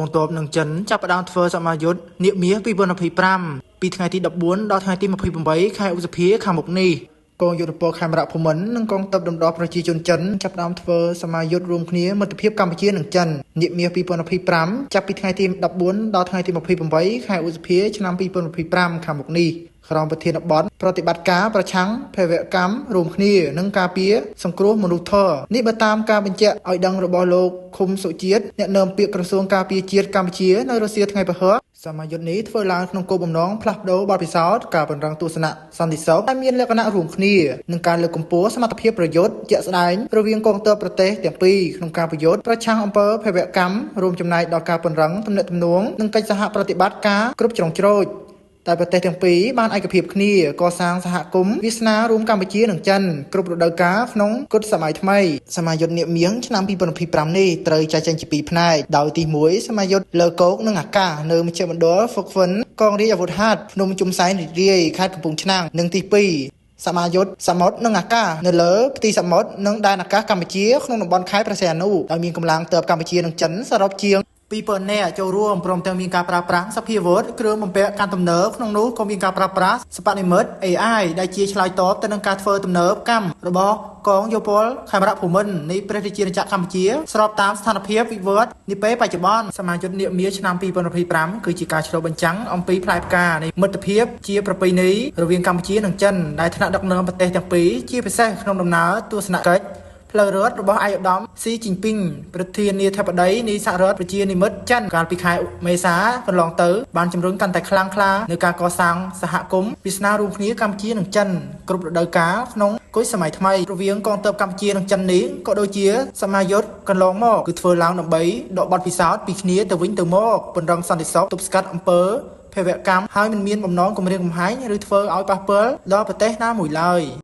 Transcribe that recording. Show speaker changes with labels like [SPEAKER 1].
[SPEAKER 1] កងទ័ពនិងចិនចាប់ផ្ដើមធ្វើសមាយុទ្ធនាគមាស2025ពីថ្ងៃទី14ដល់ថ្ងៃទី28ខែឧសភាខាងមុខនេះកងយោធពលខេមរៈភូមិន្ទនិងកងទ័ពរំដោះប្រជាជនចិនចាប់ផ្ដើមធ្វើសមាយុទ្ធរួមគ្នាមិត្តភាពកម្ពុជានិងចិននាគមាស2025ចាប់ពីថ្ងៃទី14ដល់ថ្ងៃទី28ខែឧសភាឆ្នាំ2025ខាងមុខនេះក្រោមប្រធានបទប្រតិបត្តិការប្រឆាំងភេរវកម្មរួមគ្នានិងការពារសង្គ្រោះមនុស្សធម៌នេះបើតាមការបញ្ជាក់ឲ្យដឹងរបស់លោកឃុំសុជាតិអ្នកនាំពាក្យក្រសួងការពារជាតិកម្ពុជានៅរសៀលថ្ងៃពហុសមាយុទ្ធនេះធ្វើឡើងក្នុងគោលបំណងផ្លាស់ប្ដូរបទពិសោធន៍ការពង្រឹងទស្សនៈសន្តិសុខដែលមានលក្ខណៈរួមគ្នានិងការលើកកម្ពស់សមត្ថភាពប្រយុទ្ធជាក់ស្ដែងរវាងកងទ័ពប្រទេសទាំងពីរក្នុងការប្រយុទ្ធប្រឆាំងអំពើភេរវកម្មរួមចំណែកដល់ការពង្រឹងទំនាក់ទំនងនិងកិច្ចសហប្រតិបត្តិការគ្រប់ជ្រុងជ្រោយតែប្រទេសទាំងពីរបានឯកភាពគ្នាកសាងសហគមន៍វាសនារួមកម្ពុជានិងចិនគ្រប់រដូវកាលក្នុងគុតសម័យថ្មីសមាយុទ្ធនាគមៀងឆ្នាំ2025នេះត្រូវចែកចេញជាពីរផ្នែកដោយទី1សមាយុទ្ធលើគោកនិងអាកាសនៅមជ្ឈមណ្ឌលហ្វឹកហ្វិនកងរាជអាវុធហត្ថភ្នំជុំសែនរីករាយខេត្តកំពង់ឆ្នាំងនិងទី2សមាយុទ្ធសមុទ្រនិងអាកាសនៅលើផ្ទៃសមុទ្រនិងដែនអាកាសកម្ពុជាក្នុងតំបន់ខេត្តព្រះសីហនុដោយមានកម្លាំងទ័ពកម្ពុជានិងចិនសរុបជាង2000នាក់ចូលរួមព្រមទាំងមានការប្រើប្រាស់សភាវុធគ្រឿងបំពាក់កាន់ទំនើបក្នុងនោះក៏មានការប្រើប្រាស់សិប្បនិម្មិត AI ដែលជាឆ្លើយតបទៅនឹងការធ្វើទំនើបកម្មរបស់កងយោពលខេមរៈភូមិន្ទនៃព្រះរាជាណាចក្រកម្ពុជាស្របតាមស្ថានភាពវិវត្តនាពេលបច្ចុប្បន្នសមាជិកនាគមាសឆ្នាំ2025គឺជាការឆ្លុះបញ្ចាំងអំពីផ្លែផ្កានៃមិត្តភាពជាប្រពៃណីរវាងកម្ពុជានិងចិនដែលថ្នាក់ដឹកនាំប្រទេសទាំងពីរជាពិសេសក្នុងដំណើរទស្សនកិច្ចផ្លូវរត់របស់ឯកឧត្តមស៊ីជីនពីងប្រធានាធិបតីនៃសហរដ្ឋប្រជានិមិត្តចិនកាលពីខែមេសាកន្លងទៅបានជំរុញកាន់តែខ្លាំងក្លានៅការកសាងសហគមន៍វាសនារួមគ្នាកម្ពុជានិងចិនគ្រប់រដូវកាលក្នុងគុយសម័យថ្មីរវាងកងទ័ពកម្ពុជានិងចិននេះក៏ដូចជាសមាយុទ្ធកន្លងមកគឺធ្វើឡើងដើម្បីដកបទពិសោធន៍ពីគ្នាទៅវិញទៅមកពង្រឹងសន្តិសុខទប់ស្កាត់អំពើភេរវកម្មហើយមិនមានបំណងគំរាមកំហែងឬធ្វើឲ្យប៉ះពាល់ដល់ប្រទេសណាមួយឡើយ។